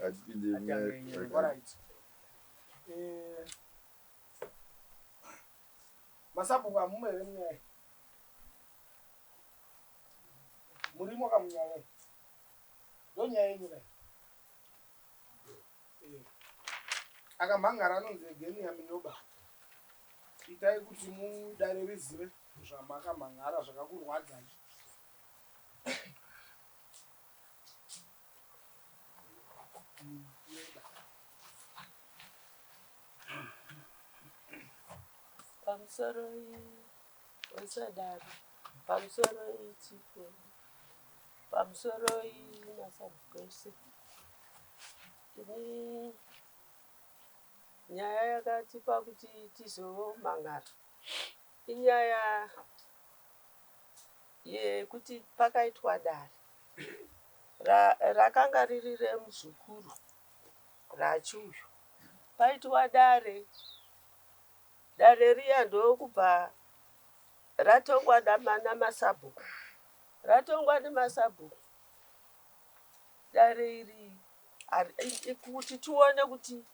Hatipinde munyaya. Alright. Eh, masabhuku hamumo here munyaya? Murimo kamunyaya iyi? Ndonyaya yenyu kai? Eh. Akamhangara anonzi Egenia Minoba. Itai kuti mudare rizive zvamakamhangara zvakakurwadzai. Pamusoro usadaro, pamusoro ichipo, pamusoro masabhuku ese. Ini nyaya yakatipa kuti tizomhan'ara inyaya yekuti pakaitwa dare rakanga riri remuzukuru raChiuyu. Paitwa dare, dare riya ndokubva ratongwa namasabhuku. Ratongwa nemasabhuku dare iri kuti tione kuti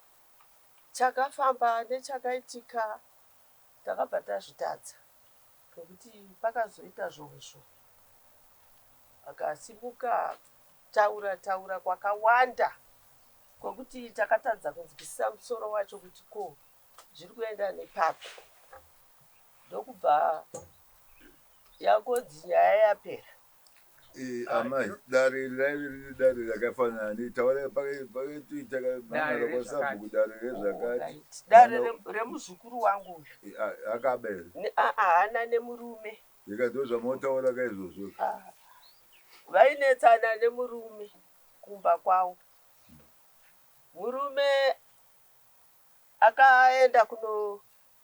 chakafamba nechakaitika takabva tazvitadza nekuti pakazoita zhowezhowe. Akasimuka taura taura kwakawanda kwekuti takatadza kunzwisisa musoro wacho kuti ko zviri kuenda nepapi. Ndokubva yangonzi nyaya yapera. Eh, amai, dare iri raive riri dare rakafanana nei? Taurai pakatoita mhan'ara kwasabhuku dare rezvakati. Dare remuzukuru wangu uyu. Eh, akaba here? Haana nemurume. Zvikanzi ndozvamotaura ka izvozvo. Ah, vainetsana nemurume kumba kwavo. Murume akaenda kuno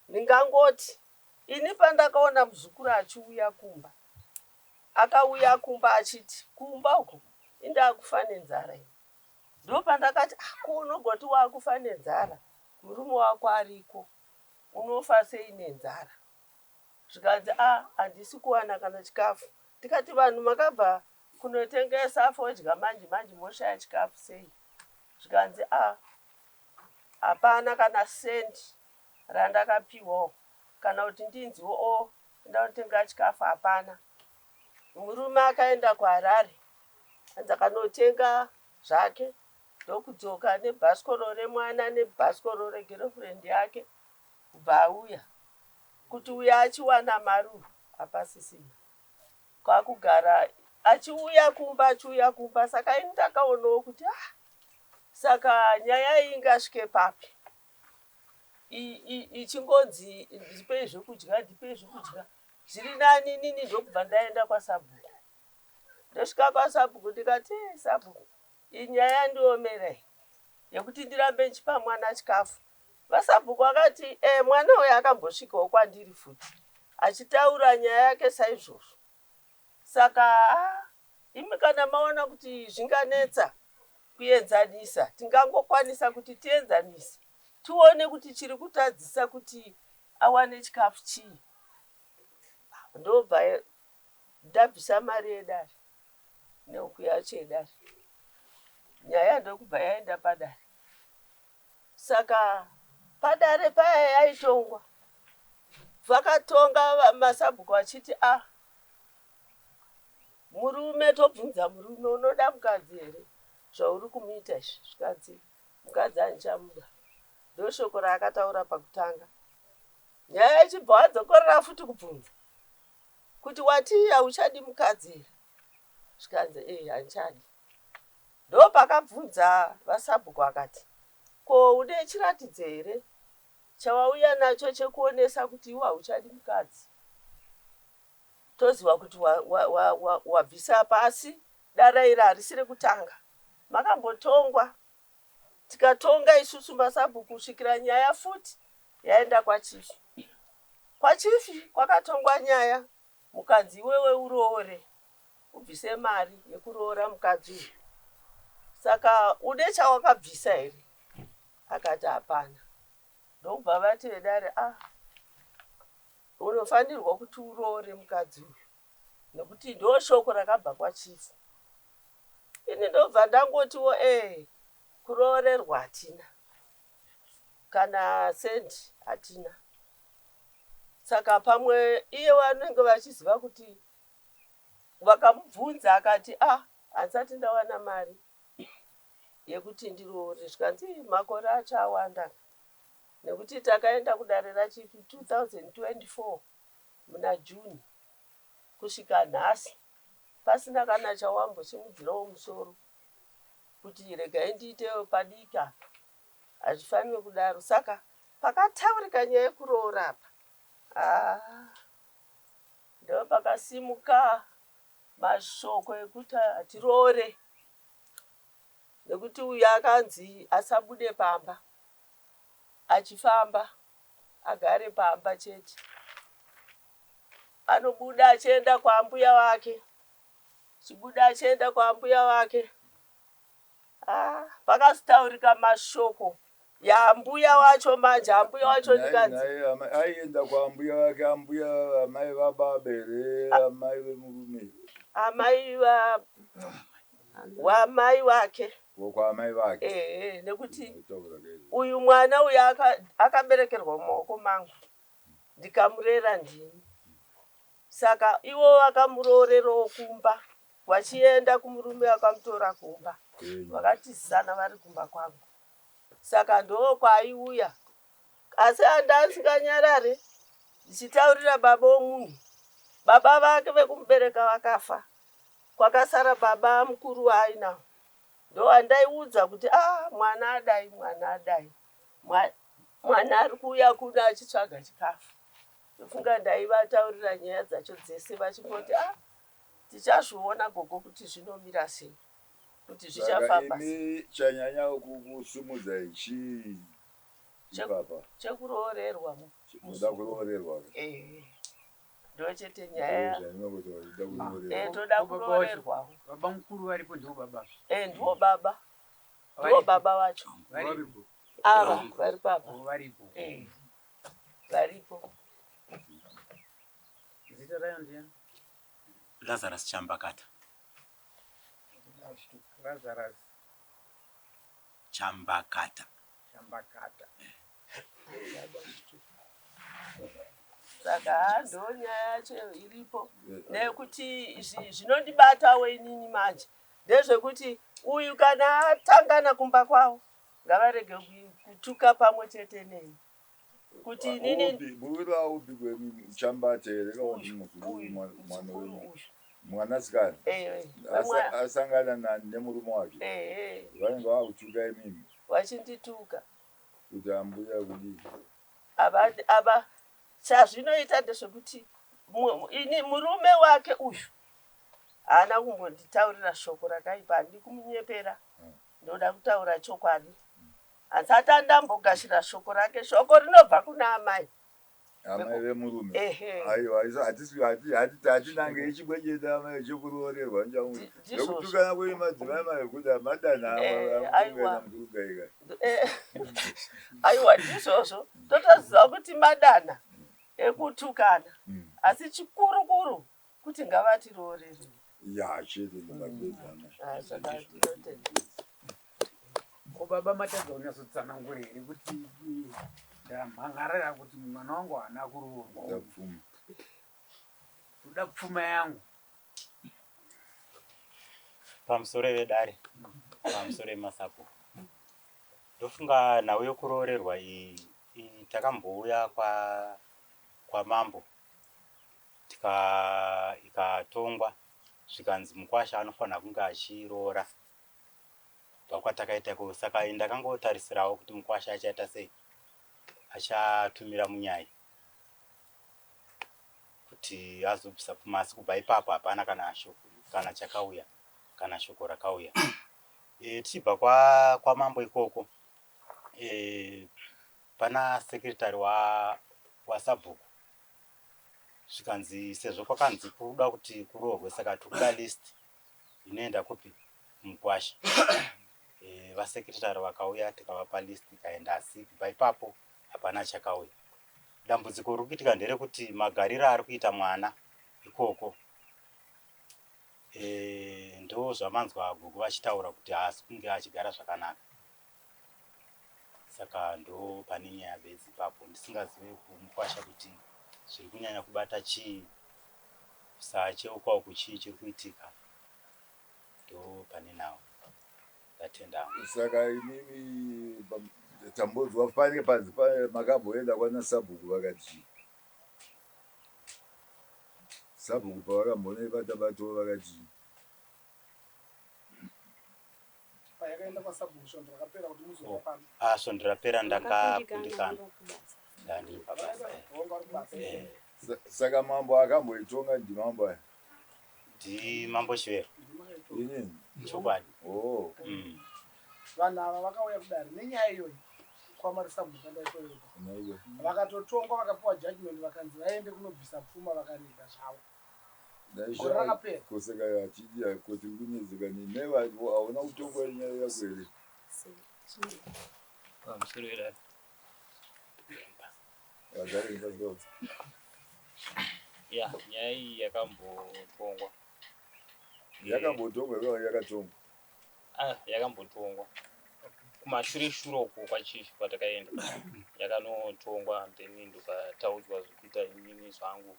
ndingangoti ini pandakaona muzukuru achiuya kumba akauya kumba achiti kumba uku indakufa nenzara ini. Ndopandakati ah, ko unogoti wakufa nenzara murume wako ariko unofa sei nenzara? Zvikanzi a handisi kuwana kana chikafu. Tikati vanhu makabva kunotengesa fodya manje manje moshaya chikafu sei? Zvikanzi a hapana kana sendi randakapiwawo kana kuti ndinziwo o ndakutenga chikafu hapana. Murume akaenda kuHarare anzi akanotenga zvake ndokudzoka nebhasikoro remwana nebhasikoro regerofurendi yake kubva auya. Kuti uya achiwana mari uyu hapasisina. Kwakugara achiuya kumba achiuya kumba saka ini ndakaonawo kuti ah saka nyaya iyi ingasvike papi ichingonzi ndipei zvekudya ndipei zvekudya zviri nani inini ndokubva ndaenda kwasabhuku. Ndosvika kwasabhuku ndikati eh, sabhuku iyi nyaya yandiomera iyi yekuti ndirambe ndichipa mwana chikafu. Vasabhuku vakati eh, mwana uyu akambosvikawo kwandiri futi achitaura nyaya yake saizvozvo. Saka ah, imi kana maona kuti zvinganetsa kuenzanisa, tingangokwanisa kuti tienzanise tione kuti chiri kutadzisa kuti awane chikafu chii. Ndobva ndabvisa mari yedare nehuku yacho yedare. Nyaya ndokubva yaenda padare. Saka padare paya yaitongwa. Vakatonga masabhuku vachiti a ah, murume tobvunza murume unoda mukadzi here zvauri kumuita izvi zvikanzi mukadzi handichamuda ndoshoko raakataura pakutanga nyaya ichibva wadzokorora futi kubvunza kuti wati hauchadi mukadzi here zvikanzi e handichadi Ndopakabvunza vasabhuku akati, Ko une chiratidzo here chawauya nacho chekuonesa kuti iwe hauchadi mukadzi? Toziva kuti wabvisa wa, wa, wa pasi dara iri harisi rekutanga. Makambotongwa tikatonga isusu masabhuku kusvikira nyaya futi yaenda kwachifi. Kwachifi kwakatongwa nyaya mukanzi iwewe uroore ubvise mari yekuroora mukadzi uyu saka une chawakabvisa here akati hapana ndokubva vati vedare ah unofanirwa kuti uroore mukadzi uyu nekuti ndo shoko rakabva kwachifu. Ini ndobva ndangotiwo ee kuroorerwa hatina kana sendi hatina. Saka pamwe iye vanenge vachiziva kuti vakamubvunza akati ah handisati ndawana mari yekuti ndiroore zvikanzi makore acho awanda nekuti takaenda kudare rachief 2024 muna June kusvika nhasi pasina kana chawambosimudzirawo musoro kuti regai ndiite padiki apa hazvifanire kudaro saka pakataurika nyaya yekuroora apa haa ndopakasimuka mashoko ekuti hatiroore nekuti uyu akanzi asabude pamba achifamba agare pamba chete anobuda achienda kwaambuya vake chibuda achienda kwaambuya vake ah, pakazotaurika mashoko yaambuya wacho manje ambuya wacho ndikanzi aienda kwaambuya vake ambuya amai vababa here amai vemurume amai va wamai wake kwaamai vake ehe nekuti uyu mwana uyu akaberekerwa mumaoko mangu ndikamurera ndini saka ivo vakamuroorerawo kumba vachienda kumurume vakamutora kumba vakatizisana vari kumba kwangu saka ndokwaaiuya asi anda asinganyarare ndichitaurira baba womunhu baba vake vekumubereka vakafa kwakasara baba mukuru waainawo ndowandaiudza kuti a ah, mwana adai mwana adai mwana ari kuuya kuno achitsvaga chikafu ndofunga ndaivataurira nyaya dzacho dzese vachingoti a ah, tichazviona gogo kuti zvinomira sei kuti zvichafamba sei chanyanya kukusumudza ichii ipapa chekuroorerwa muda kuroorerwa eh ndochete nyaya eh toda kuroorerwa baba mukuru varipo ndiwo baba eh ndiwo baba ndiwo baba vacho varipo ava vari papa varipo eh varipo zita rayo ndiani Lazarus Chambakata. Lazarus Chambakata. Chambakata. Saka ndo nyaya yacho iripo nekuti zvinondibatawo inini manje ndezvekuti uyu kana atangana kumba kwavo ngavarege kutuka pamwe chete neni kuti inini Muwiri upi chambate here kana kuti muzukuru mwana wenyu mwanasikana eh, asangana nemurume wake vanenge vakutuka imimi vachindituka kuti ambuya kudii ava ava chazvinoita ndezvekuti ini murume wake uyu haana kumbonditaurira shoko rakaipa handi kumunyepera hmm. ndoda kutaura chokwadi Handisati andambogashira shoko rake, shoko rinobva kuna amai. Amai vemurume. Aiwa, isu hatisi hatinange ichimwe chete amai chekuroorerwa nekutukana kwenyu madzimai mai kuti madana aiwa aiwa ndizvozvo totoziva kuti madana ekutukana hmm. asi chikurukuru kuti ngavatiroorere ya chete ndapedza ah, saka tinotenda ko baba matadza kunyatsotsanangura here kuti ndamhangarira kuti mwana wangu haana kuroorwa toda pfuma yangu pamusoro vedare pamusoro emasapo ndofunga nhau yokuroorerwa iyi takambouya kwa kwamambo tika ikatongwa zvikanzi mukwasha anofanira kunge achiroora kubva kwatakaita ikoko saka ndakangotarisirawo kuti mukwasha achaita sei achatumira munyai kuti azobvisa pfuma asi kubva ipapo hapana kana shoko kana chakauya kana shoko rakauya e, tichibva kwamambo kwa ikoko e, pana secretary wasabhuku zvikanzi sezvo kwakanzi kuda kuti kuroorwe saka tikuda list inoenda kupi kumukwasha e, vasekretary vakauya tikavapa list ikaenda asi kubva ipapo hapana chakauya dambudziko riri kuitika nderekuti magariro ari kuita mwana ikoko E, ndo zvamanzwa gogo vachitaura kuti haasi kunge achigara zvakanaka saka ndo pane nyaya bedzi ipapo ndisingazive kumukwasha kuti zviri kunyanya kubata chii kusacheuka uku chii chiri kuitika ndo pane nhau ndatenda Saka imimi tambonzwa pane panzi makamboenda kwana sabhuku vakati chii? Sabhuku pavakambonebata batawo vakati chii? Payakaenda kwasabhuku svondo rakapera kuti muzouya Oh. pano. Ah, svondo rapera ndakakundikana ndandiri pabasa eh. Wanga uri kubasa. Eh, Saka mambo akamboitonga ndimambo aya. ndimambo Chivero Ndimakaitonga. Inini? chokwadi Oh. Vanhu ava vakauya kudare nenyaya iyoyi kwaMarisabhuku andaitoenda. Naiwe. Vakatotongwa vakapiwa judgment vakanzi vaende kunobvisa pfuma vakarega zvavo. Ndaisha Gore rakapera. Koseka achidi kuti kunetseka newe hauna kutongwa nyaya yako here? Pamusoro wedare. Vagare pasikawo. Ya, nyaya iyi yakambotongwa. Yakambotongwa yakanga yakatongwa. Ah, yakambotongwa. Kumashure shure uko kwachief kwatakaenda. Yakanotongwa then ndokataudzwa zvekuita inini zvangu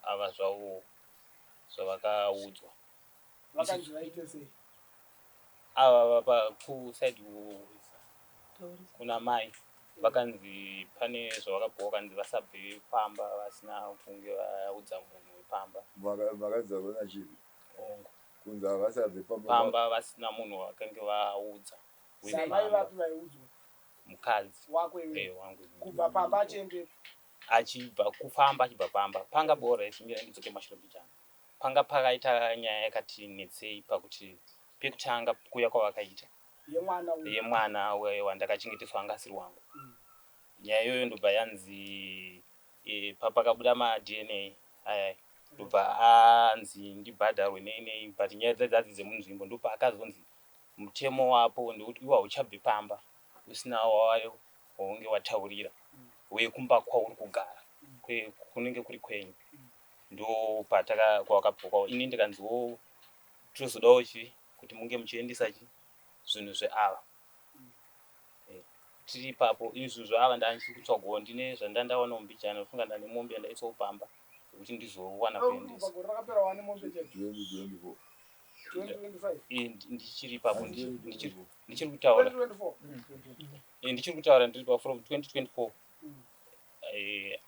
ava zvavo zvavakaudzwa. Vakanzi vaite sei? Ava vapa kuside kuna mai vakanzi pane zvavakabhuwa vakanzi vasabve pamba vasina kunge vaudza munhu wepamba. Makadzarwa nachief. Hongu. Kunzi havasabve pamba. Pamba vasina munhu wakange vaudza. Samai Wepamba. vapi vaiudzwa? Mukadzi. Wako iwewe. Eh, wangu. Kubva pamba achiendepi? Achibva kufamba achibva pamba. Panga bora isimira ndidzoke mashure mbichana. Panga pakaita nyaya yakati netsei pakuti pekutanga kuuya kwavakaita. Yemwana uyu. Yemwana wandakachengeteswa anga asiri wangu. Nyaya iyoyo ndobva yanzi pakabuda maDNA aya ndobva anzi ndibhadharwe nei nei but nyaya dzadzi dzemunzvimbo ndopaakazonzi mutemo wapo ndekuti iwe hauchabve pamba usina waunge wataurira wekumba kwauri kugara kunenge kuri kwenyu ndopataka kwawakabva kwawo ini ndikanziwo tozodawo chi kuti munge muchiendesa chi zvinhu zveava tiri ipapo ini zvinhu zveava ndandichiri kutsvagawo ndine zvandandawana mumbijana ndofunga ndane mombe yandaisawo pamba yekuti ndizowana kuendesa Gore rakapera wane mombe chete. 2024. 2025. Ndichiri ipapo ndichiri kutaura 2024. Ndichiri kutaura ndiri pa from 2024.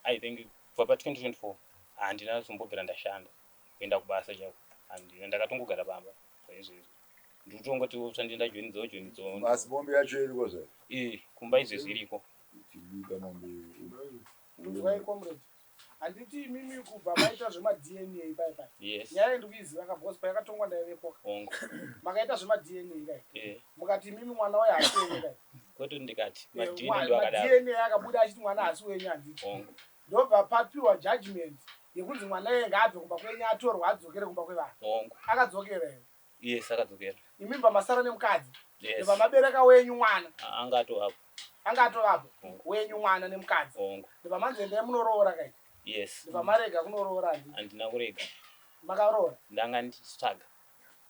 I think kubva pa 2024 handina zombobvira ndashanda kuenda kubasa chako handina ndakatongogara pamba zvaizvezvi ndikutongoti tandienda joinidzawo joinidzawo Asi mombe yacho iriko zvayo? Kumba izvezvi iriko. Chibika mombe. Inzwai comrade. Handiti imimi kubva maita zvemaDNA pai pai. Yes. Nyaya ndikuiziva ka boss payakatongwa ndaivepo. Hongu. Makaita zvemaDNA kai. Mukati imimi mwana wayo haasi wenyu kai. Kwete ndikati maDNA ndo akadaro. MaDNA akabuda achiti mwana haasi wenyu handiti. Hongu. Ndobva papiwa judgment yekunzi mwana iye ngaabve kumba kwenyu atorwa adzokere kumba kwevanhu. Hongu. Akadzokera here? Yes, akadzokera. Imimi pamasara nemukadzi. Yes. Ndobva mabereka wenyu mwana. Anga atovapo. Anga atovapo. Wenyu mwana nemukadzi. Hongu. Ndobva manzi endai munoroora kai. Yes. Ndobva marega kunoroora handiti. Handina kurega. Makaroora. Ndanga ndichitsvaga.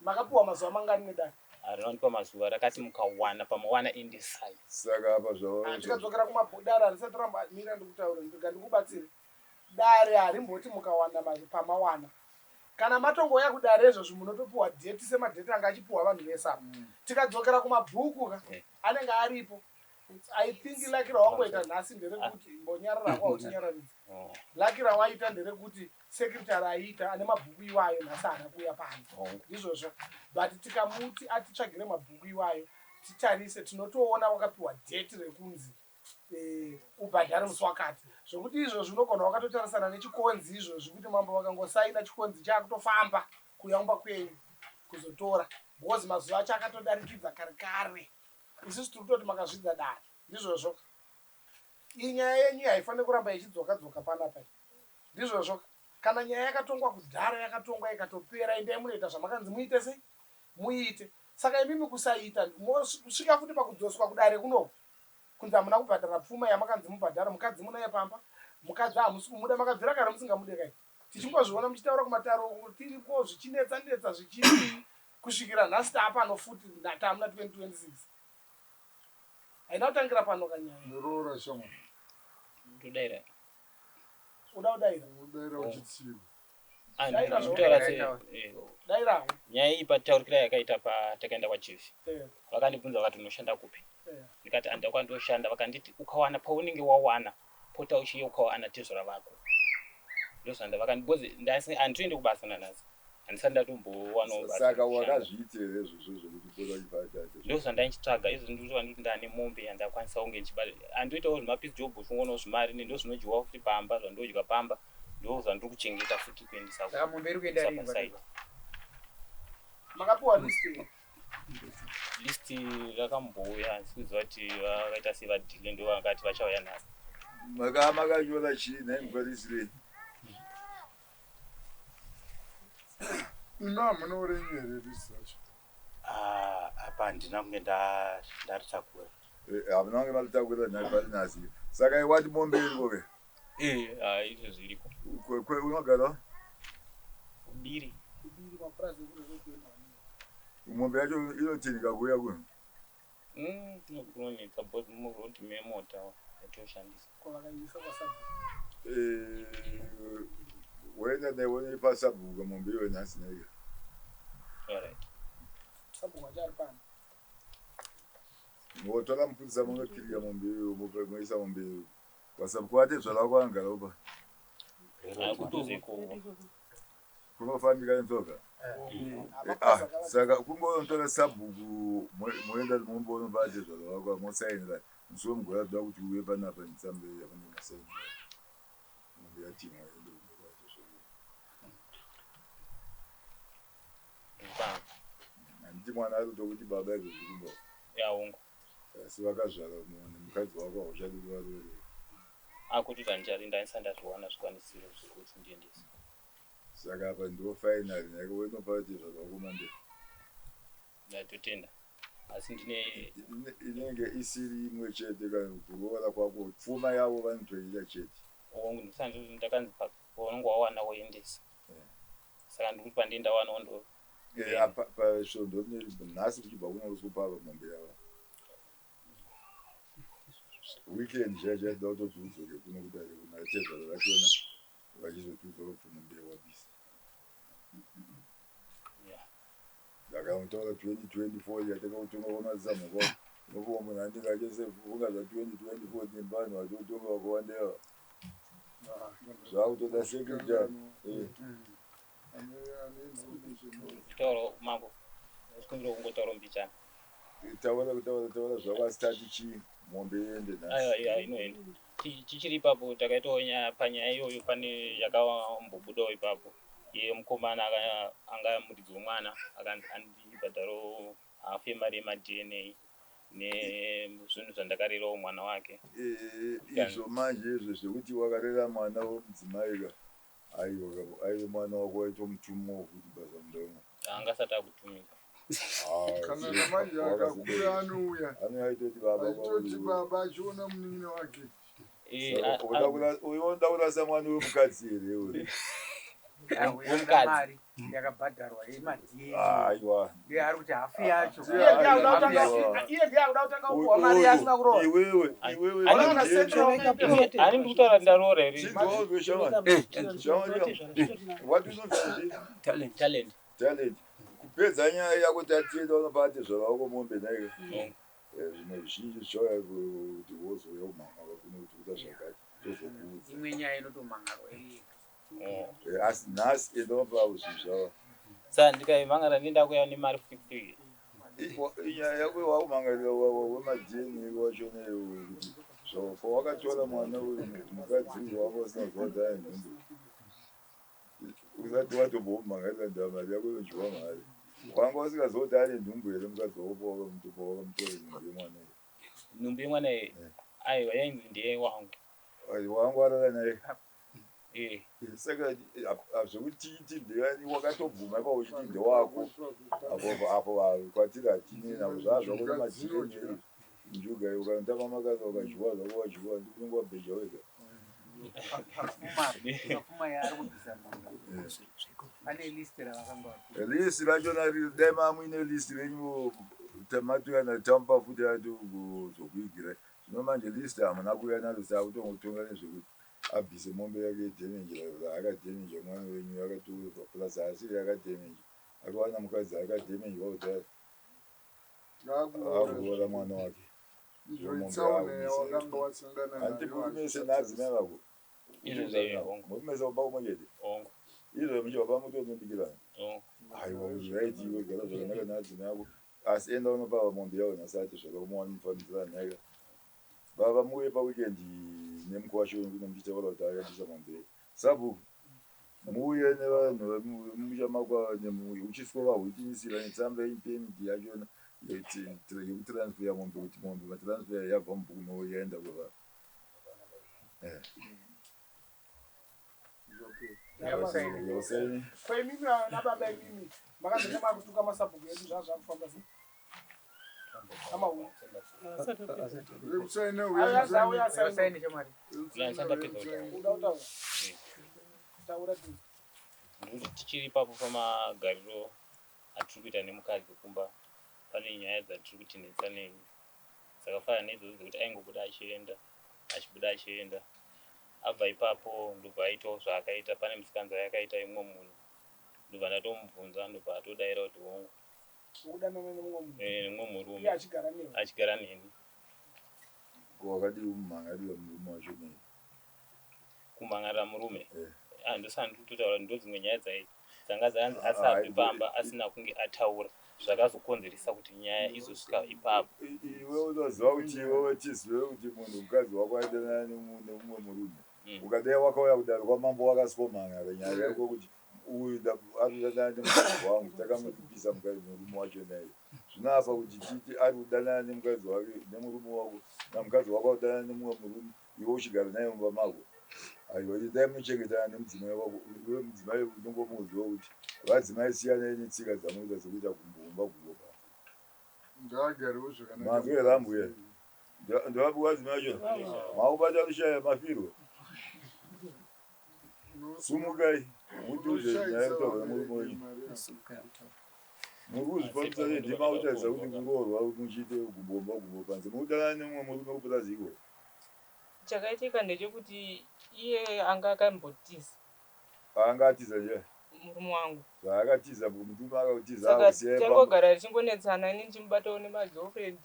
Makapiwa mazuva mangani nedare? Harina kundipa mazuva rakati mukawana pamawana endesai. Saka apa zvava. Tikadzokera kumadare harisati ramba mira ndikutaure ndika ndikubatsire. Dare harimboti mukawana pamawana. Kana matongouya kudare izvozvi munotopiwa dheti semadheti anga achipiwa vanhu vese apa. Tikadzokera kumabhuku ka anenge aripo. I think laki rawangoita nhasi nderekuti mbonyarara kwautinyararidza. Laki rawaita nderekuti secretary aiita ane mabhuku iwayo nhasi haana kuuya pano. Ndizvozvo. But tikamuti atitsvagire mabhuku iwayo titarise tinotoona wakapiwa dheti rekunzi ubhadhare musi wakati. Zvokuti izvozvi unogona wakatotarisana nechikonzi izvozvi kuti mambo vakangosaina chikonzi chaakutofamba kuuya kumba kwenyu kuzotora. Because mazuva acho akatodarikidza kare kare. Isusu tiri kutoti makazvidza dare. Ndizvozvo. Iyi nyaya yenyu haifaniri kuramba ichidzoka dzoka panapa. Ndizvozvo. Kana nyaya yakatongwa kudhara yakatongwa ikatopera endai munoita zvamakanzi muite sei? Muite. Saka imimi kusaita mosvika futi pakudzoswa kudare kunoku. Kunzi hamuna kubhadhara pfuma yamakanzi mubhadhara mukadzi munaye pamba. Mukadzi hamusi kumuda makabvira kare musingamude kai. Tichingozviona muchitaura kumatare uku tiriko zvichinetsa netsa zvichidii kusvikira nhasi taapano futi tamuna 2026. Haina kutangira pano kanyaya. Muroora shamwari. Ndodaira. Uda kudaira. Unodaira uchitsiva. Ah, Daira ndinotaura zvako. se eh, Dairawo. nyaya iyi pataurikira yakaita patakaenda kwachief. Eh, Vakandibvunza vakati unoshanda kupi? eh. Ndikati handina kwandoshanda. Vakanditi ukawana paunenge wawana pota uchiyeukawo tezvara vako. Ndozvanda vakandi because ndasi handitoende kubasa nanhasi. Handisati ndatombowanawo basa. Saka rekushanda. wakazviitira here izvozvo zvekuti pota uchibata? Ndozvandaichitsvaga izvo ndikuti ndikuti ndane mombe yandakwanisa kunge ndichibata. Handitoitawo zvimapisi job uchingonawo zvimari ndozvinodyiwa futi pamba zvandodya pamba ndo zvandiri kuchengeta futi kuendesa Saka mombe iri kuenda rini paside. Makapiwa list here? List rakambouya handisi kuziva kuti vakaita sei vadhile ndo vakati vachauya nhasi. Maka makanyora chii nhai mufarisirei? Imi hamuna renyu here list racho? Ah, apa handina kunge ndaritakura. Hamuna kunge maritakura nhai pari nhasi. Saka iwati mombe iriko ke? Eh, ah, izvo zviriko. Unogara? Kubiri. Kubiri mapurazi ekurezokuenda. Mombe yacho inotinhika kuuya kuno? Kunonetsa because muroad memota yatoshandisa. Kwavakaisa kwasabhuku. Eh, woenda naye wonoipa sabhuku mombe iyoyo nhasi naiyo. Alright. Sabhuku wacho ari pano. Motora mupurisa munokirira mombe iyoyo moisa mombe iyoyo. Kwasabhuku vatezvara vako vanogara upa. Ah, kudhuze ikoko. Kunofambika netsoka. Mapurazi Ah, akavakwa. saka kungonotora sabhuku moenda mombonopa atezvara vako mosainira musi wemugora toda kuti uye panapa netsamba yamunenge masainira. Mombe yatinhwa ende kunopa atezvara. Ndikupanga. Handiti mwana ari kutokuti baba izvozvi kumba. Yaungu. Asi vakazvara mukadzi wako hauchadi kuvaroorera. Akutoti handichadi ndaisati ndazviwana zvikwanisiro zvekuti ndiendese. Saka apa ndo final nhai wonopa atezvara vako mombe. Ndatotenda. Asi ndine Inenge isiri imwe chete kana kuroora kwako pfuma yavo vanotoida chete. hongu ndisati ndakanzi paunenge wawana woendesa. Saka ndikuti pandii ndawanawo ndo Eh, apa pasvondo rine nhasi kuchibva kuno kupa mombe yavo. Weekend chaiyo chaiyo toda kutoti udzoke kuno kudare kuna tezvara vachona vachizotiudza kuti mombe wabisa. Yeah. Ndakamutora 2024 yatakakutonga kwamadzamhuka unopuwa munhu anenge achisefunga zva 2024 nembanhu vatotonga vakawanda ava. Zvakutoda secretary. Eh. Ane ane information. Kutaura mambo. Ndikumbira kungotaura mbichana. Taura kutaura taura zvako asi tati chii mombe iende nhasi. Aiwa iya inoenda. Chichiri ipapo takaitawo nyaya panyaya iyoyo pane yakambobudawo ipapo. Iye mukomana anga muridzi wemwana akanzi andibhadharawo hafu yemari yemaDNA nezvinhu zvandakarerawo mwana wake. Eh, izvo manje izvo zvekuti wakarera mwana wemudzimai ka aiwa aive mwana wako waitomutumawo futi basa munda Anga asati akutumika. Kana namanje akakura anouya. Anoaitoti baba Achitoti baba achiona munin'ina wake. Eh, unoda kurasa mwana wemukadzi here iwe? Wemukadzi. Mari yakabhadharwa yemaDNA. Aiwa. Ndiye ari kuti hafu yacho. Iye ndiye akuda kutanga Aiwa. iye ndiye akuda kutanga kupuwa mari yaasina kuroora. Iwewe iwewe Unoona central Ani ndikutaura kuti ndaroora here? Chinzwa shamwari. Shamwari. Wati unonzi Talent. talent. Kupedza nyaya yako tatienda unopa atezvara vako mombe naiwe. Mm. Zvimwe zvizhinji zvichauya kuti wozouya kumhangara kuno kuti kuita zvakati tozokuudza. Imwe nyaya inotomhangarwa iri. Oh. Asi nhasi enda unopa zvinhu zvavo. Saka ndikaimhangara ndinda kuuya nemari futi. Inyaya yako wakumhangarira wemaDNA wachona iwewe kuti pawakatora mwana uyu mukadzi uyu wanga usina kuziva kuti ane nhumbu. Usati watombomhangarira ndava mari yako inodyiwa mari. Wanga usingazivi kuti ane nhumbu here mukadzi wako pawakamutora nhumbu yemwana iyi. Nhumbu yemwana iyi. Aiwa yainzi ndiye wangu. Wanga warara naye. Eh. Saka zvekuti titi ndeyani wakatobvuma ipapo uchiti ndewako. Apo apo kwatiri hatinei navo zvaa zvako nemaDNA. Njuga iwe ukanotamba makaza ukadyiwa zvako wadyiwa unenge wabheja wega. Pafuma yaari kubvisa mombe pane list ravakanga vapiwa. List rachona riri dai mamuine list renyu matouya tamupa futi atozokuigirai. Zvino manje list hamuna kuuya naro saka kutongotonga nezvekuti abvise mombe yake yedhemeji raakadhemeja mwana wenyu akatofa plus haasiri akadhemeja akawana mukadzi akadhemejwa kudhara akuroora mwana wake. Izvo itsaona yawakanga wasangana Hanti nayo muri mese hazvichatarisi. naadzimai vako Izvo zve hongu. muri mese kumba kumwe chete Hongu. izvo muchibva mutonobikirana Hongu. aiwa right iwe gara zvakanaka naadzimai ako asi enda unopa mombe yawo nhasi ati zvakamuwana mufambidzirana nhaika baba muuye paweekend nemukwasha wenyu kuno muchitaura kuti akabvisa mombe yake sabhuku muuye nevanhu vemumusha mako uchiswa vahwitinisira netsamba yepemiti yachona yekutransfer mombe kuti mombe matransfer yabva mubhuku mavo yaenda kwavari. Zvapera. Ko imimi vana baba imimi makazenge makutuka masabhuku edu zvaa zvakufamba sei? Amauya. Wekusaina Auya auya Usaine asaine. shamwari. Uda kutaura. Taura tu. Ndikuti tichiri ipapo pamagariro atiri kuita nemukadzi kumba pane nyaya dzatiri kuti netsanei dzakafanana neidzodzo dzekuti aingobuda achienda achibuda achienda abva ipapo ndobva aitawo zvaakaita pane musikanzi yakaita imwe munhu ndobva ndatomubvunza ndobva atodaira kuti hongu Ukudanana nemumwe munhu. eh, nemumwe murume Iye achigara newe. achigara neni Ko wakadii kumhan'arira murume wacho nei? kumhan'arira murume Eh. Ah, ndosaka ndiri kutotaura ndo dzimwe nyaya dzai dzanga dzanzi Ah, asabve ah, pamba asina kunge ataura zvakazokonzeresa kuti nyaya izosvika ipapo Iwe unoziva kuti iwewe tizive kuti munhu mukadzi wako aidanana nemumwe murume. Ukadai wakauya kudare kwamambo wakasikomhan'ara nyaya yako kuti uyu ari kudanana nemukadzi wangu takamuripisa mukadzi murume wacho naye. Zvino apa kuti titi ari kudanana nemukadzi wake nemurume wako namukadzi wako ari kudanana nemumwe murume iwe uchigara naye mumba mako. Aiwa dai muchengetana nemudzimai wako iwe mudzimai unongomuudzawo kuti vadzimai siyanai netsika dzamunoita dzekuita gumbo kumba gumbo panze. Ngaagarewo zvakanaka. Manzwi here ambuya? Ndovapi vadzimai vacho? Maubata rushaya mafirwa. Sumukai mutiudze nyaya yekutaurwa nemurume wenyu. Muri kuzvifambisa sei? Ndimi makutarisa kuti kuroorwa muchiite gumbo kumba gumbo panze. Muri kudanana nemumwe murume kupurazi ikoko. Chakaitika ndechekuti iye anga akambotiza Anga atiza nje. murume wangu. Zvaakatiza mutume akatiza Saka akusiya pamba. tangogara tichingonetsana ini ndichimubatawo nemagirlfriend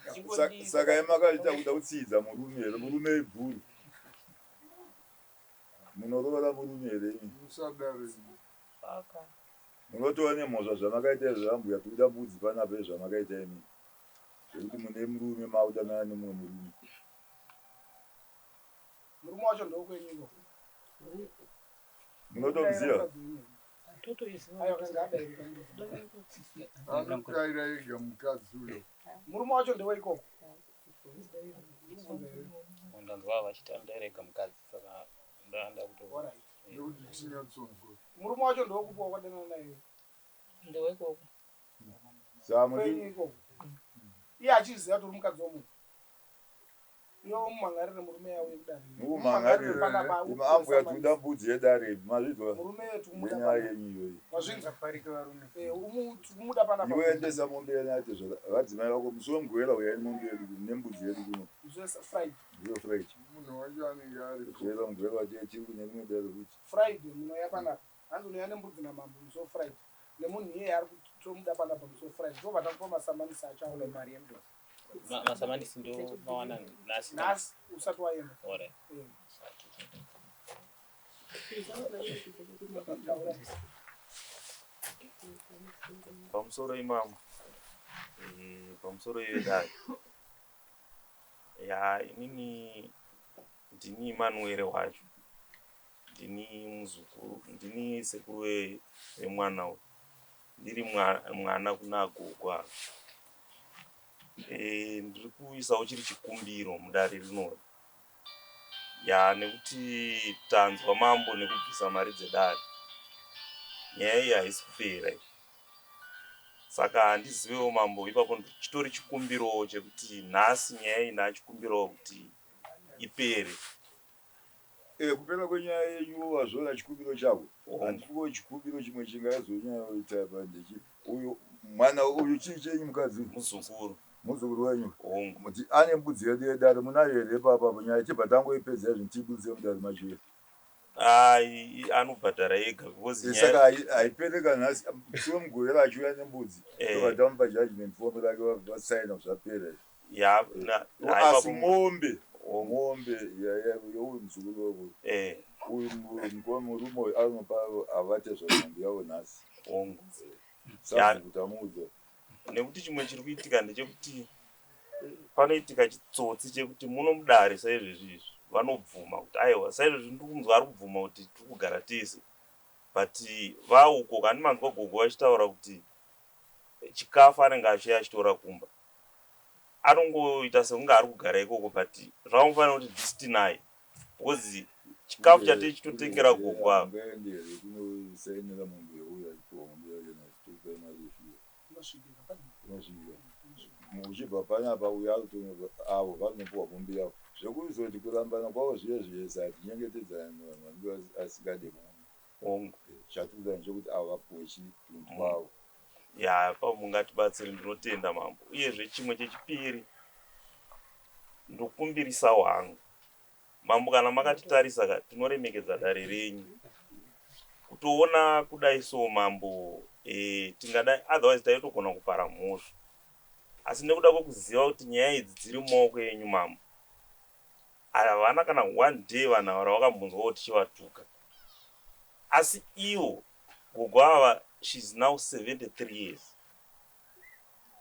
ndichingodi. Saka imi makaita kuda kutsiidza murume here? Murume ibhuru. Munoroora murume here imi? Musadaro imi. Aka. Munotova nemhosva zvamakaita izvo ambuya tikuda mbudzi panapa izvo zvamakaita imi. Zvekuti mune murume makudanana nemumwe murume. Murume wacho ndokwenyu ikoko. Munotomuziva? Aiwa kanga adairika. Anodaira ega mukadzi uyo. Murume wacho ndewe ikoko. Ndanzwa vachiti anodaira mukadzi saka ndaanda kuto Alright. Nekuti tinyatsonzwa. Murume wacho ndewekupi wakadanana naye? Ndewe ikoko. Saka Kwenyu muti ikoko. Iye achiziva kuti uri mukadzi womunhu. Iwe umumhan'arire murume yauye kudare. mukumhan'arira. Panapa Imi ambuya tikuda mbudzi yedare mazvinzwa Murume tikumuda nenyaya panapa. yenyu iyoyi. Wazvinzwa? Parike varume. Eh, tikumuda panapa. Iwe endesa mombe yenyu ati vadzimai vako musi wemugovera uyai nemombe yedu kuno nembudzi yedu kuno. Musi weFriday. Ndiyo Friday. Munhu wacho anenge aripo. Mugovera mugovera wacho tiri kune rimwe dare futi. Friday munouya panapa. Hanzi unouya nembudzi namambo musi weFriday. Nemunhu iyeye ari kutomuda panapa musi weFriday. Ndobva takupa masamanisi acho auya. Mari yemudoro. Masamanisi ndo mawana nhasi. Nhasi usati waenda. Alright. Eh. Taura. Pamusoro imamo pamusoro yedare ya inini ndini Emanuere wacho ndini muzukuru ndini sekuru vemwana uyu ndiri mwana kuna gogo ava ndiri kuisawo chiri chikumbiro mudare rinori ya nekuti tanzwa mambo nekubvisa mari dzedare nyaya iyi haisi kupera iyi saka handizivewo mambo ipapo chitori chikumbirowo chekuti nhasi nyaya iyi ndachikumbirawo kuti ipere Eh, kupera kwenyaya yenyu wazviona chikumbiro chako handifungo chikumbiro chimwe chingazonyanyoita pa ndechi uyu mwana uyu chii chenyu mukadzi muzukuru muzukuru wenyu muti ane mbudzi yedu yedare munayo here ipapa apo nyaya tibva tangoipedza izvi tiibudise mudare macho Ai, anobhadhara ega because Eh, nyaya- saka haipere kana nhasi musi wemugovera achiuya nembudzi Eh. tobva tamupa judgment form rake vasaina zvapera izvi ya na- Eh, haipa asi ku- mombe mombe yeuyu muzukuru wako Eh. uyu murume uyu anopa avate zvamombe yavo nhasi hongu sabhuku tamuudza nekuti chimwe chiri kuitika ndechekuti panoitika chitsotsi chekuti muno mudare saizvezvi izvi vanobvuma kuti aiwa saizvezvi ndiri kunzwa ari kubvuma kuti tiri kugara tese but vauko kandi manzwa gogo vachitaura kuti chikafu anenge achiuya achitora kumba anongoita sekunge ari kugara ikoko but zvamufanira kuti distinaye because chikafu chatei chitotengera gogo ava ungaende here kunosainira mombe yeuyu achipiwa mombe yake nhasi tokupai mari yefiyo unosvika uchibva panapa uyo arikutonopa avo vanopiwa mombe yavo zvekuzoti kurambana kwavo zviye zvese hatinyengetedzana nevanhu vanenge asingade mombe hongu chatikuda ndechekuti avo vapiwe chitunhu twavo ya pa mungatibatsire ndinotenda mambo uyezve chimwe chechipiri ndokumbirisawo hangu mambo kana makatitarisa ka tinoremekedza dare renyu kutoona kudai so mambo e, tingadai otherwise taitogona kupara mhosva asi nekuda kwekuziva kuti nyaya idzi dziri mumaoko enyu mambo havana kana one day vanhu ava ravakambonzwa kuti tichivatuka asi ivo gogo ava shes now 73 years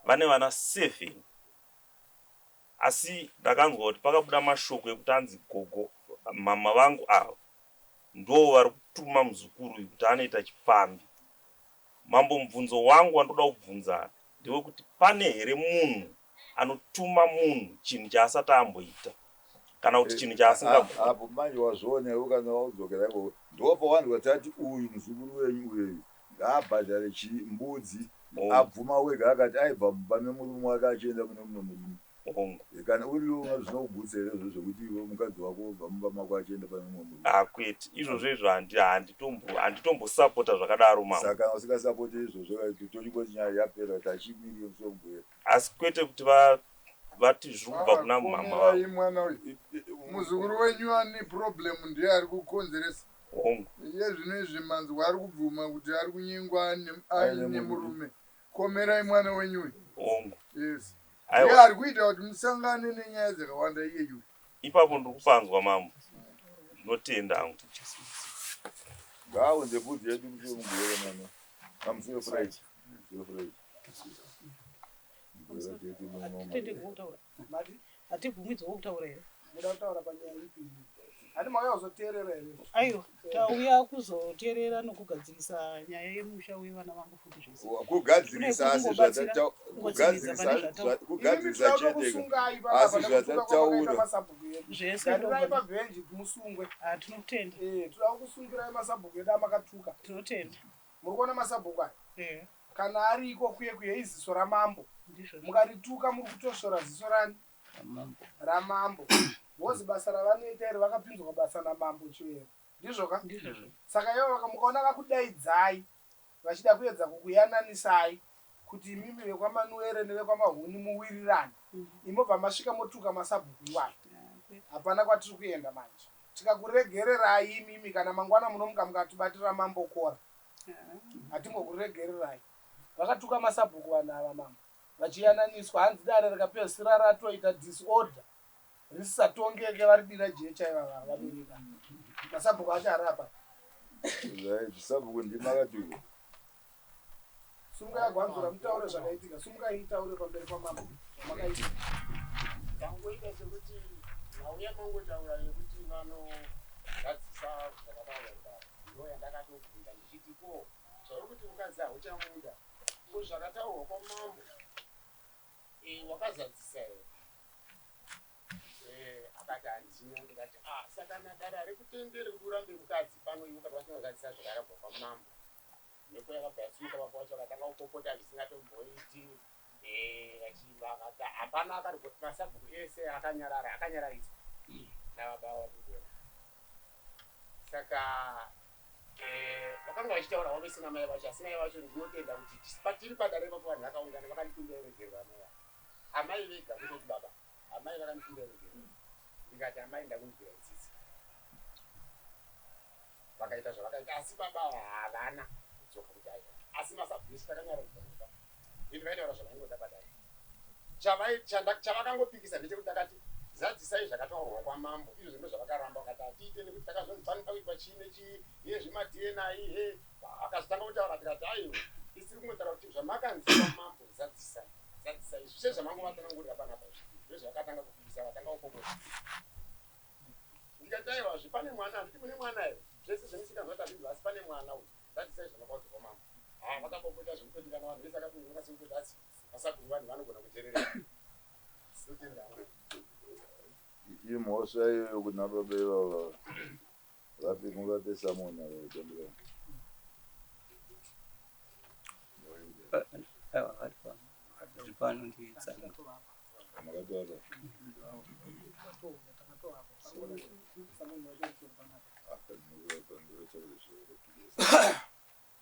vane vana 7 asi ndakanzwa kuti pakabuda mashoko ekuti anzi gogo mama vangu ava ndo vari kutuma muzukuru uyu kuti anoita chipfambi mambo mubvunzo wangu wandoda kubvunza ndewekuti pane here munhu anotuma munhu chinhu chaasati amboita kana kuti chinhu chaasingagoni apo manje wazviona iwe kana waudzokera ikoko ndopawanzwa tati uyu muzukuru wenyu uyeyu ngaabhadhare chimbudzi abvuma wega akati aibva mumba memurume wake achienda mune mumwe murume hongu kana uriwe unozvinokugutsa here izvozvo zvekuti iwe mukadzi wako obva mumba mako achienda pane mumwe murume akwete izvozvo izvo handitombosapota zvakadaro mambo saka kana usingasapoti izvozvo tochingoti nyaya yapera kuti achimirire musi wemugwera asi kwete kuti vati zviri kubva kuna mama vavo Komerai mwana uyu muzukuru wenyu ane problem ndiye ari kukonzeresa hongu iye zvino izvi manzwa ari kubvuma kuti ari kunyengwa Aine aine murume komerai mwana wenyu uyu hongu yes Aiwa. iye ari kuita kuti musangane nenyaya dzakawanda iyeyu ipapo ndiri kupanzwa mambo ndinotenda hangu ngaaunze mbudzi yedu musi wemugwera mwana amusi wefriday musi wefriday Mugwera tete muno Hatitenderwi kutaura. Hatibvumidzwe kutaura here? muda kutaura panyaya ipi handi mauya kuzoteerera here Aiwa, tauya kuzoteerera nokugadzirisa nyaya yemusha wevana vangu futi zvese. Kugadzirisa asi Kune zvata- kungotsimidza kugadzirisa pane zvataurwa. kugadzirisa chete asi zvatataura Zvese garirai ndobva- pabhenji musungwe tinotenda toda kusungirai masabhuku edu amakatuka tinotenda muri kuona masabhuku aya Eh. kana ariko kuye kuye iziso ramambo Ndizvo. mukarituka muri kutosvora ziso rani ramambo vozi basa ravanoita iri vakapinzwa basa namambo chivero ndizvo ka Ndizvozvo. saka ivo mukaona vakudaidzai vachida kuedza kukuyananisai kuti imimi vekwamanuere nevekwamahuni muwirirane imobva masvika motuka masabhuku iwayo hapana kwatiri kuenda manje tikakuregererai imimi kana mangwana munomuka mukatibatira mambokora hatingokuregererai vakatuka masabhuku vanhu ava mama vachiyananiswa hanzi dare rikapedzisira ratoita disorder risisatongeke varidira jecha ivava vabereka masabhuku acho ari apa Right, sabhuku ndimakatuka sumukai gwanzura mutaure zvakaitika sumukai mutaure pamberi pamambo zvamakaita Tangoita sekuti mauya mangotaura yekuti vanogadzisa zvakataurwa kudaro ndo yandakatobvunza ndichiti ko zvauri kuti mukadzi hauchamuda ko zvakataurwa kwamambo eh, wakazadzisa here Eh, akati handina ndikati ah saka nadare harikutenderi kuti urambe mukadzi pano iwe kana wasingazadzisa zvakarabwa kwamambo mhepo yakabva yasimuka baba vacho vakatanga kupopota zvisingatomboiti Eh, vakati hapana akati masabhuku ese akanyarara akanyarariswa nababa vatikuona Saka eh, vakanga vachitaura havo vese namai vacho, asi mai vacho ndinotenda kuti patiri padare ipapo vanhu vakaungana vakandikumbira ruregerero amai ava. Amai vega kwete kuti baba. Amai vakandikumbira ruregerero. Ndikati amai ndakunzwirai tsitsi. Vakaita zvavakaita asi baba ava havana kudzoka kuti aiwa. Asi masabhuku ese takanyaradzwa navo. Ende vaitaura zvavaingoda padare. Chavakangopikisa ndechekuti ndakati zadzisai zvakataurwa kwamambo izvozvo ndozvavakaramba vakati hatiite nekuti takazonzi panoda kuitwa chii nechii hee zvemaDNA hee vakazotanga kutaura tikati aiwa isu tiri kungotaura kuti zvamakanzi kwamambo zadzisai zadzisai izvi sezvamangovatsanangurira panapa izvi ndozvavakatanga kupikisa vatanga kupopota ndikati aiwazve pane mwana handiti mune mwana here zvese zvemisikanzwa tazvinzwa asi pane mwana uyu zadzisai zvamakaudzwa kwamambo haa vakapopota zvekutoti kana vanhu vese akatonyora sekutoti asi Masabhuku vanhu vanogona kutererera. Tinotenda Mwari. Imhosva iyoyo kuna baba ivava vape muvape samona vaitambira. Aiwa vari pano. Ndiri pano nditsanga. Makatoapa.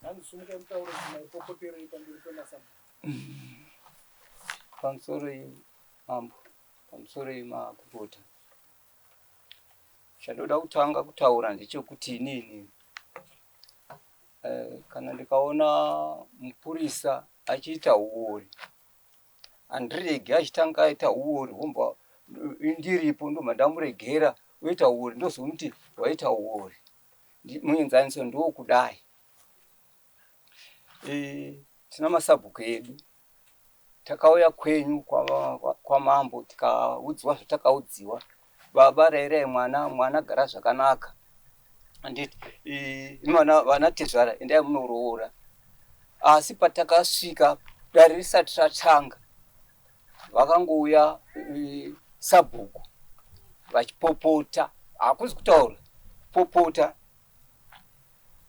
Hanzi sumukai mutaure kuti maipopoterei pamberi pemasabhuku. Pamusoroi mambo, pamusoroi makupota. Chandoda kutanga kutaura ndechekuti inini eh, kana ndikaona mupurisa achiita huori handiregi achitanga aita huori womba ndiripo ndobva ndamuregera oita huori ndozomuti waita huori. Muenzaniso ndowokudai e, tina masabhuku edu takauya kwenyu kwamambo kwa tikaudziwa zvatakaudziwa baba rairai mwana mwana gara zvakanaka anditi vana vana tezvara endai munoroora asi patakasvika dare risati ratanga vakangouya sabhuku vachipopota hakuzi kutaura popota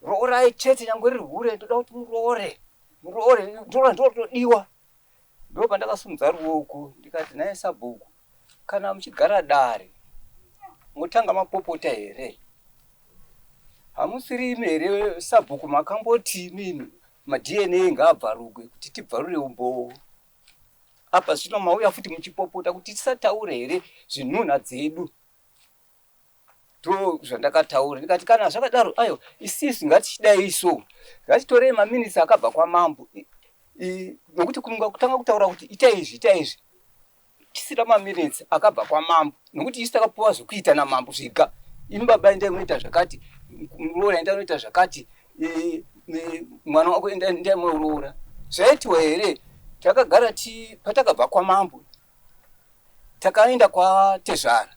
roorai chete nyangwe riri hure ndoda kuti muroore muroore ndoda ndotodiwa ndo pandakasimudza ruoko ndikati naye sabhuku kana muchigara dare motanga mapopota here hamusiri imi here sabhuku makamboti imimi maDNA ngaabvarugwe kuti tibvarure umbowo apa zvino mauya futi muchipopota kuti tisataure here zvinhunha dzedu ndo zvandakataura ndikati kana zvakadaro ayo isisu ngatichidai so ngatitorei maminitsi akabva kwamambo nokuti kutanga kutaura kuti itai izvi itai izvi tisina maminitsi akabva kwamambo nokuti isu takapuwa zvekuita namambo zvega imi baba endai munoita zvakati muroora endai munoita zvakati mwana wako endai munoroora zvaitiwa here takagara ti patakabva kwamambo takaenda kwatezvara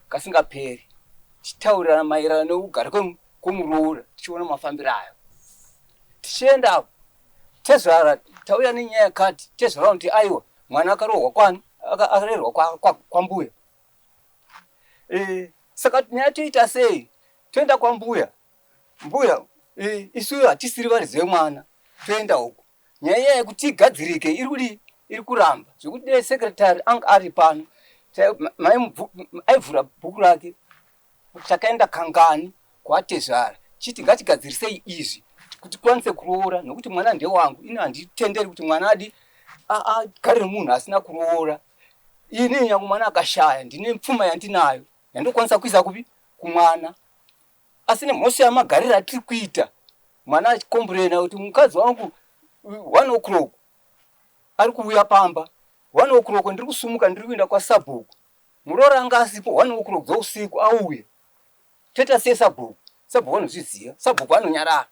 kasingaperi tichitaurirana maererano nekugara kwemuroora tichiona mafambiro ayo tichienda apo tezvara tauya nenyaya yakati tezvara vanoti aiwa mwana akarohwa kwani akarerwa kwambuya e, saka nyaya toita sei toenda kwambuya mbuya e, isu hatisiri varidzi vemwana toenda uko nyaya iya yekuti igadzirike iri kudii iri kuramba zvekuti dei secretary anga ari pano aivhura bhuku rake takaenda kangani kwatezvara chiti ngatigadzirisei izvi kuti tikwanise kuroora nokuti mwana ndewangu ini handitenderi kuti mwana adi agare nemunhu asina kuroora ini nyange mwana akashaya ndine pfuma yandinayo yandokwanisa kuisa kupi kumwana asi nemhosva yamagariro atiri kuita mwana achikomburena kuti mukadzi wangu one o'clock ari kuuya pamba one o'clock ndiri kusumuka ndiri kuenda kwasabhuku muroora anga asipo one o'clock dzousiku auye toita sei sabhuku sabhuku anozviziva sabhuku anonyarara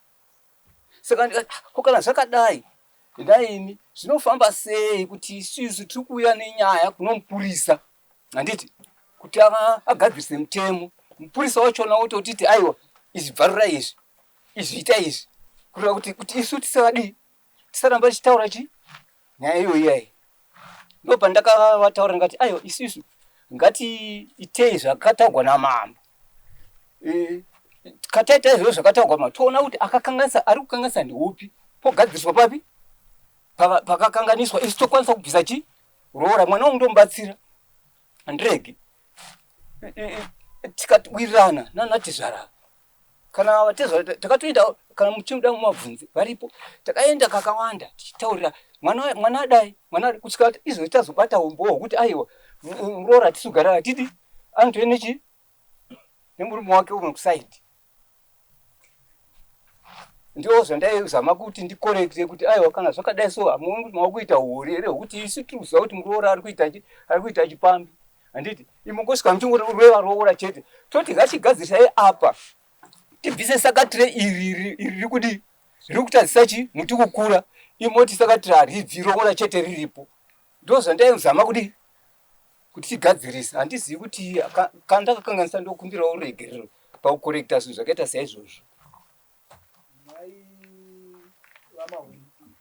saka ndikati ah, ko kana zvakadai ndaimi zvinofamba sei kuti isusu tiri kuuya nenyaya kunomupurisa handiti kuti agadzirise mutemo mupurisa wachona wototiti aiwa izvi bvarura izvi izvi ita izvi kureva kuti kuti isu tisavadii tisaramba tichitaura chi nyaya iyoyi iyayi ndo pandakavataura ndikati aiwa isusu ngatiitei zvakataugwa namambo e, kataita izvozvo zvakataugwa mambo toona kuti akakanganisa ari kukanganisa ndeupi pogadziriswa papi pakakanganiswa isu tokwanisa kubvisa chi roora mwana wangu ndomubatsira handiregi tikatwirirana nanatezvara Kana vatezvara takatoenda kana muchimuda mumabvunze varipo. Takaenda kakawanda tichitaurira mwana mwana adai mwana kusvika izvozvi tazobata umbowo hwekuti aiwa muroora hatisi kugara hatidi anotove nechi nemurume wake umwe kusaidi. Ndiwo zvandaizama kuti ndikorekte kuti aiwa kana zvakadai so hamuoni kuti makuita huori here hwekuti isu tiri kuziva kuti muroora ari kuita ari kuita chipambi handiti imongosvika muchingoti urwe varoora chete toti ngatigadzirisai apa tibvise sakatire iri iri riri kudii riri kutadzisa chi muti kukura imoti sakatire haribvi roora chete riripo ndozvandaizama kudii kuti tigadzirisa handizivi kuti kana ndakakanganisa ndokumbirawo ruregerero pakukorekta zvinhu zvakaita saizvozvo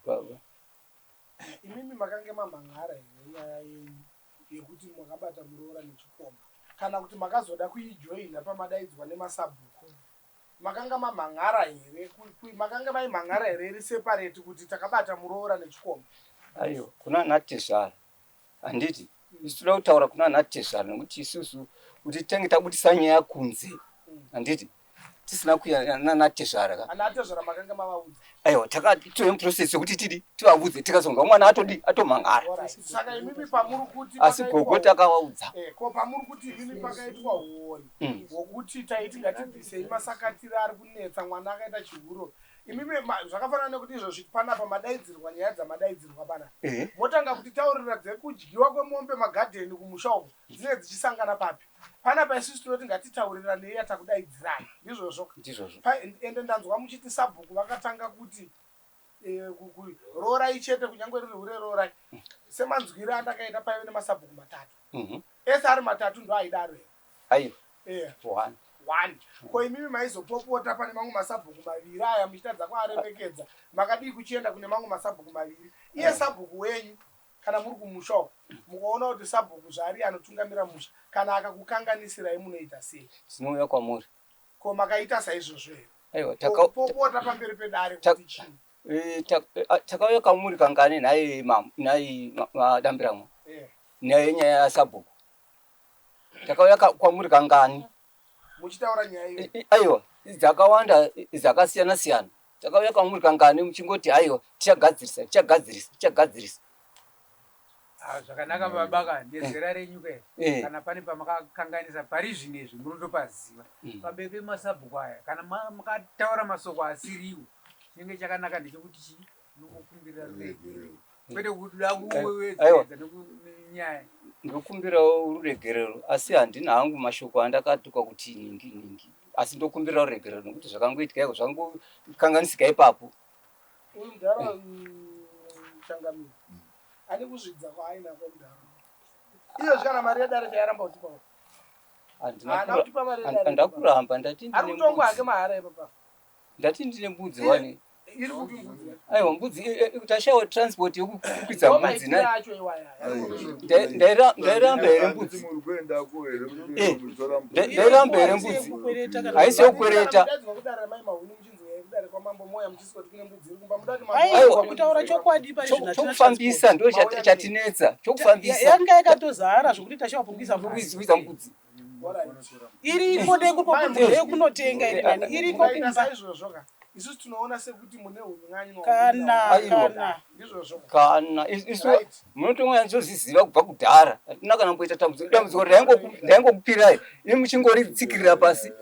Baba. Imimi makange mamhan'ara here nyaya yenyu yekuti makabata muroora nechikomba kana kuti makazoda kuijoina pamadaidzwa nemasabhuku makanga mamhan'ara here makanga maimhan'ara here iri separate kuti takabata muroora nechikomba aiwa kuna anatezvara handiti isu toda kutaura kuna anatezvara nekuti isusu kuti titenge tabudisa nyaya kunze handiti tisina kuya nanatezvara ka anatezvara makanga mavaudza aiwa takatove muprocess yekuti tidi tivaudze tikazonga mwana atodi atomhan'ara saka imimi pamuri kuti asi gogo takavaudza eh, ko pamuri kuti imimi pakaitwa huori mm. hwokuti taiti ngatibvisei masakatira ari kunetsa mwana akaita chihuro imimi zvakafanana nekuti izvozvi panapa madaidzirwa nyaya dzamadaidzirwa panapa eh. motanga kutitaurira dzekudyiwa kwemombe magadheni kumusha uko dzinenge dzichisangana papi panapa isusu tinoti ngatitauriranei yatakudaidzirai ndizvozvo ndizvozvo ende ndanzwa muchiti sabhuku vakatanga kuti eh, roorai chete kunyange riri hure roorai semanzwiro andakaita paive nemasabhuku matatu mhm. ese ari matatu ndoaidaro here aiwa eh. one one ko imimi maizopopota pane mamwe masabhuku maviri aya muchitadza kuaremekedza makadii kuchienda kune mamwe masabhuku maviri iye eh. sabhuku wenyu Kana muri kumusha uko mukaona kuti sabhuku zvaari anotungamira musha kana akakukanganisirai munoita sei? Tinouya kwamuri. Ko makaita saizvozvo here? Aiwa taka Popota pamberi pedare kuti chii? Eh, eh, takauya kwamuri kangani nhai mam nhai madambiramwa? Eh. Nyaya yenyaya yasabhuku. Takauya kwamuri kangani? Muchitaura nyaya iyo. Aiwa, dzakawanda dzakasiyana siyana. Takauya kwamuri kangani muchingoti aiwa tichagadzirisa tichagadzirisa tichagadzirisa. Ah, zvakanaka baba ka nezera renyu ka eh. kana pane pamakakanganisa pari zvino izvi munotopaziva mm. pamberi pemasabhuku aya kana makataura masoko asiriwo chinenge chakanaka ndechekuti chii Ndinokumbira ruregerero kwete kuda kuwedzedza nenyaya. Ndokumbirawo ruregerero asi handina hangu mashoko andakatuka kuti ningi ningi asi ndokumbira ruregerero nekuti zvakangoitika iko zvangokanganisika ipapo. Uyu mudhara changamire ane kuzvidza kwaainako mudhara. Iyozvi kana mari yedare chayaramba kutipa. Handina kuramba ndati ndine. Ari kutongwa hake mahara ipapa. Ndati ndine mbudzi wani. Iri kupi mbudzi? Aiwa mbudzi tashaiwa transport yekukwidza mbudzi nayo. Ndairamba here mbudzi? Ndairamba here mbudzi? Haisi yokukwereta. Aiwa kutaura chokwadi pari zvino chokufambisa ndo chatinetsa chokufambisa yanga yakatozara zvokuti tashaiwa pokuisa mbudzi. Iriko dengu pokunzi ndeyekunotenga iri nani iriko Mukaita kumba. saizvozvo ka isusu tinoona sekuti mune un'anywa Kana Aiwa. kana. ndizvozvo ka Kana isu Right. munotonyatsoziziva kubva kudhara hatina kana kumboita dambudziko dambudziko ndaingokupirai imi muchingoritsikirira pasi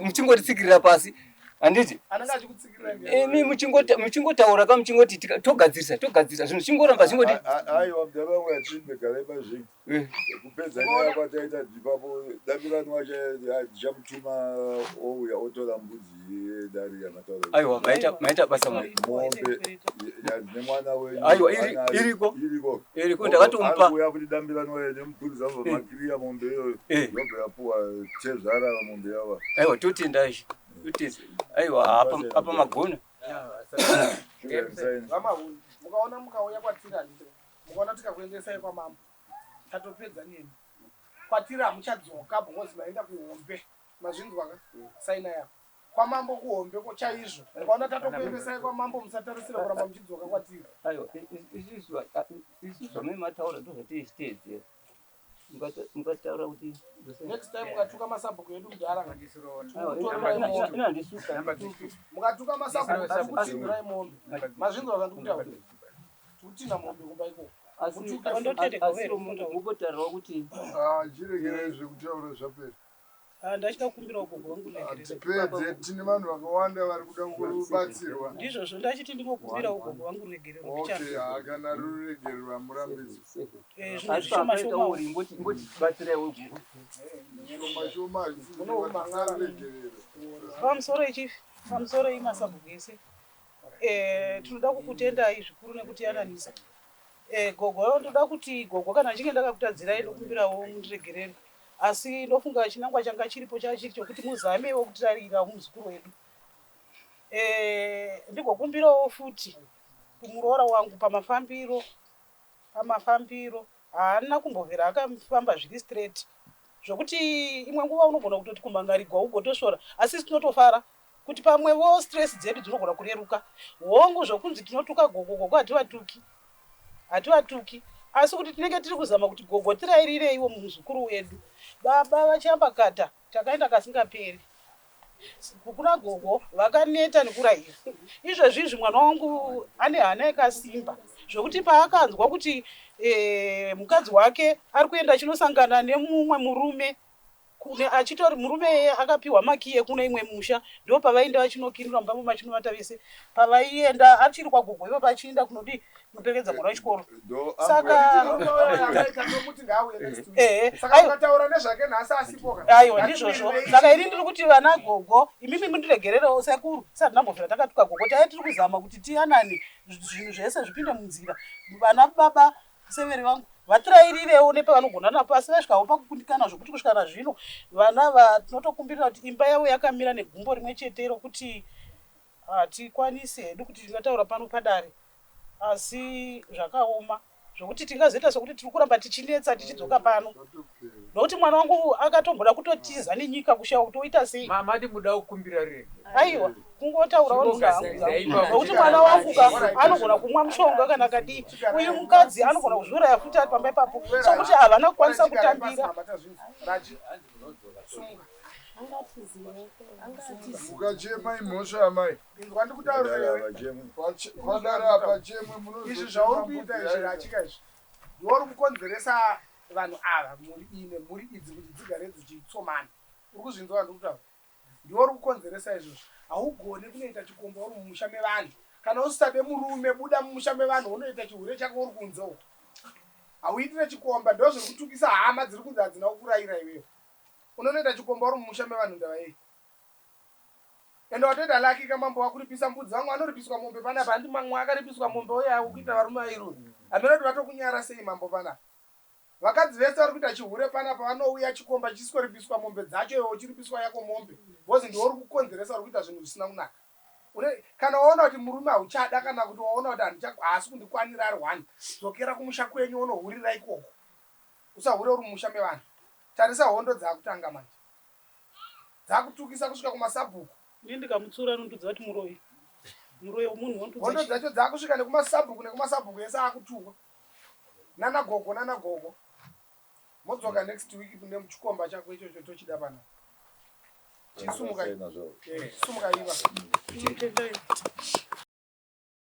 muchingoritsikirira pasi handiti anenge achikutsikirira ndiani? imi muchingotaura ka muchingoti togadzirisa togadzirisa zvinhu zvingoramba zvingoti Aiwa mudhara wangu yachimbe garai pazvinhu Eh. Kupedza nyaya kwataita ipapo Dambirani wacho ndichamutuma ouya otora mbudzi yedare yamataura. Aiwa maita maita basa mwana. Mombe nemwana wenyu. Aiwa iriko. Iriko. Iriko ndakatomupa. Ari kuuya kuti Dambirani waye nemupurisa vobva Eh. makiriya mombe iyoyo. Eh. Yobva yapuwa tezvara mombe yava. Aiwa totenda izvi. Totenda. Aiwa apa apa magona. VaMahuni mukaona mukauya kwatiri handiti mukaona tikakuendesai kwamambo tatopedza nemi kwatiri hamuchadzoka because maenda kuhombe mazvinzwa ka saina yako kwamambo kuhombe ko chaizvo mukaona tatokuendesai kwamambo musatarisira kuramba muchidzoka kwatiri Aiwa isusu zvamai mataura ndozvateichiteedzera. Mukataura kuti next time mukatuka masabhuku edu mudhara mukatuka masabhuku tikutinhirai mombe mazvinzwa zvandikutaura tikutinha mombe kumba ikoko mubotaurawo kuti ah, chiregerai zvekutaura zvapera Ah, ndachida kukumbirawo gogo vangu ruregerero. Tipedze tine vanhu vakawanda vari kuda kubatsirwa. Ndizvozvo ndachiti ndingokumbirawo gogo vangu ruregerero. Okay, ah, kana ruregerero hamurambidzwi. Eh, zvinhu zvishoma shoma. Imbotibatsiraiwo gogo. Shoma shoma hazvisi Pamusoro ichi, pamusoro iyi masabhuku ese. Eh, tinoda kukutendai zvikuru nekutiyananisa. Eh, gogo ndoda kuti gogo kana ndichinge ndakakutadzirai ndokumbirawo mundiregerere asi ndofunga chinangwa changa chiripo changa chiri chokuti muzamewo kutirarira muzukuru wedu eh, ndigokumbirawo futi kumuroora wangu pamafambiro pamafambiro haana kumbovhera akafamba zviri straight zvokuti imwe nguva unogona kutoti kumhangarigwa ugotosvora asi tinotofara kuti pamwe vo stress dzedu dzinogona kureruka hongu zvokunzi tinotuka gogo gogo hativatuki hativatuki asi kuti tinenge tiri kuzama kuti gogo tirairireiwo muzukuru wedu baba vachambakata takaenda kasingaperi kuna gogo vakaneta nekuraira izvezvi izvi mwana wangu ane hana yakasimba zvokuti paakanzwa kuti e, mukadzi wake ari kuenda achinosangana nemumwe murume Kune achitori murume iyeye akapiwa makiyi ekune imwe musha ndopavainda vachinokinura mumba machinovata vese pavaienda achiri kwagogo ivo vachienda kunodii kunoperekedza mwana wechikoro saka aiwa ndizvozvo saka ini ndiri kuti vana gogo imimi mundiregererewo sekuru tisati ndambobvira takatuka gogo taive tiri kuzama kuti tiyanane zvinhu zvese zvipinde munzira vana baba Severe vangu vatirairirewo nepavanogona napo asi vasvikawo pakukundikana zvokuti kusvika nazvino vana ava tinotokumbirira kuti imba yavo yakamira negumbo rimwe chete rokuti hatikwanisi hedu kuti tingataura pano padare asi zvakaoma zvokuti tingazoita sokuti tiri kuramba tichinetsa tichidzoka pano nokuti mwana wangu akatomboda kutotiza nenyika kushaiwa kuti oita sei. Mati muda kukumbira rege? Aiwa, kungotaurawo nokuti mwana wangu ka anogona kumwa mushonga kana akadii. Uyu mukadzi anogona kuzviuraya futi ari pamba ipapo, sokuti havana kukwanisa kutambira. Mukachema imhosva yamai. Inzwa ndikutaurire. Padare apa chemwe munozo. Izvi zvauri kuita izvi rachika izvi. Ndiwe uri kukonzeresa vanhu ava mhuri iyi nemhuri idzi kuti dzigare dzichitsomana uri kuzvinzwa vandiri kutaura ndiwe uri kukonzeresa izvozvo haugone kunoita chikomba uri mumusha mevanhu kana usisade murume buda mumusha mevanhu wonoita chihure chako uri kunze uko hauitire chikomba ndozviri kutukisa hama dziri kunze hadzina kukurayira iwewe unonoita chikomba uri mumusha mevanhu ndava yei Ende watoita lucky ka mambo wakuripisa mbudzi vamwe vanoripiswa mombe panapa handi mamwe akaripiswa mombe uye akuita varume vairuri hameno kuti vatokunyara sei mambo panapa vakadzi vese vari kuita chihure panapa vanouya chikomba chisingoripiswa mombe dzacho iwe uchiripiswa yako mombe because ndiwe uri kukonzeresa uri kuita zvinhu zvisina kunaka une kana waona kuti murume hauchada kana kuti waona kuti haasi kundikwanira ari one dzokera kumusha kwenyu wonohurira ikoko usahure uri mumusha mevanhu tarisa hondo dzaakutanga manje dzakutukisa kusvika kumasabhuku. Ini ndikamutsiura anondiudza kuti muroyi. Muroyi wemunhu wondiudza Hondo chii? dzacho dzakusvika nekumasabhuku nekumasabhuku ese akutukwa. Nana gogo nana gogo. Modzoka next week nechikomba chako ichocho tochida panapa. Chisumuka. Eh, sumuka iva. Tendai.